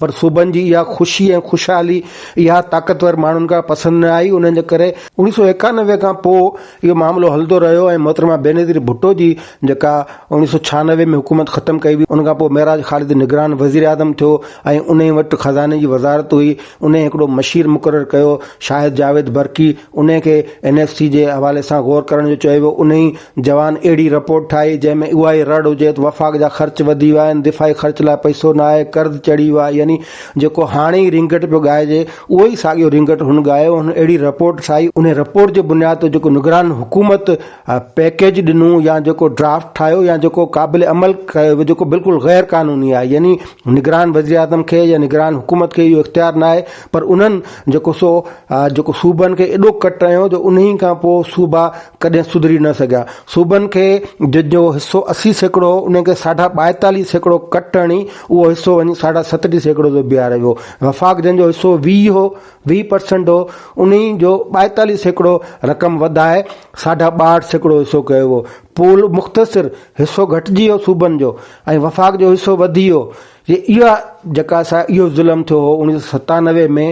پر صوبن جي اها خوشي ۽ خوشحالي اها طاقتور ماڻهن کان پسند نه آئي انهن جي ڪري 1991 کان پوء اهو معاملو هلندو رهيو ۽ محترمه بينظير ڀٽو جي جيڪا 1996 ۾ حڪومت ختم ڪئي وئي ان کان پوء معراج خالد نگران وزيراعظم ٿيو ۽ انهي وٽ خزاني جي وزارت هئي انهي هڪڙو مشير مقرر ڪيو شاهد جاويد برقي انهي کي اين ايف سي جي حوالي سان غور ڪرڻ جو چيو ويو. انهي جوان اهڙي رپورٽ ٺاهي جنهن ۾ اها ئي رڙ هجي ته وفاق جا خرچ وڌي ويا آهن، دفاعي خرچ لاء پئسو نه آهي، قرض چڙهي ويو آهي يعني جيڪو هاڻي ئي رينگٽ پيو ڳائجي اهو ئي ساڳيو رينگٽ هن ڳايو. هن اهڙي رپورٽ ٺاهي. انهي رپورٽ جي بنياد تي جيڪو نگران حڪومت پيڪيج ڏنو يا جيڪو ڊرافٽ ٺاهيو يا جيڪو قابل عمل ڪيو ويو جيڪو بلڪل غير قانوني آهي يعني نگران وزيراعظم کي يا نگران حڪومت کي اهو اختيار نه آهي پر انهن جيڪو سو جيڪو صوبن کي ايڏو ڪٽ هنيو جو انهي کان پوء صوبا ڪڏهن سڌري نه سگهيا. صوبن کي جن جو حصو 80% هو انهن کي ساڍا 42% ڪٽ هڻي اهو حصو وڃي ساڍا 37% تي بيهاريو ويو. وفاق جنهن جو حصو 20 هو، 20% هو، انهي جو 42% رقم وڌائي ساڍا 62% حصو ڪيو ويو. پول مختصر حصو گهٽجي ويو صوبن جو ۽ وفاق جو حصو وڌي ويو. جي اها جيڪا سا اهو ظلم ٿيو هو 1997 ۾.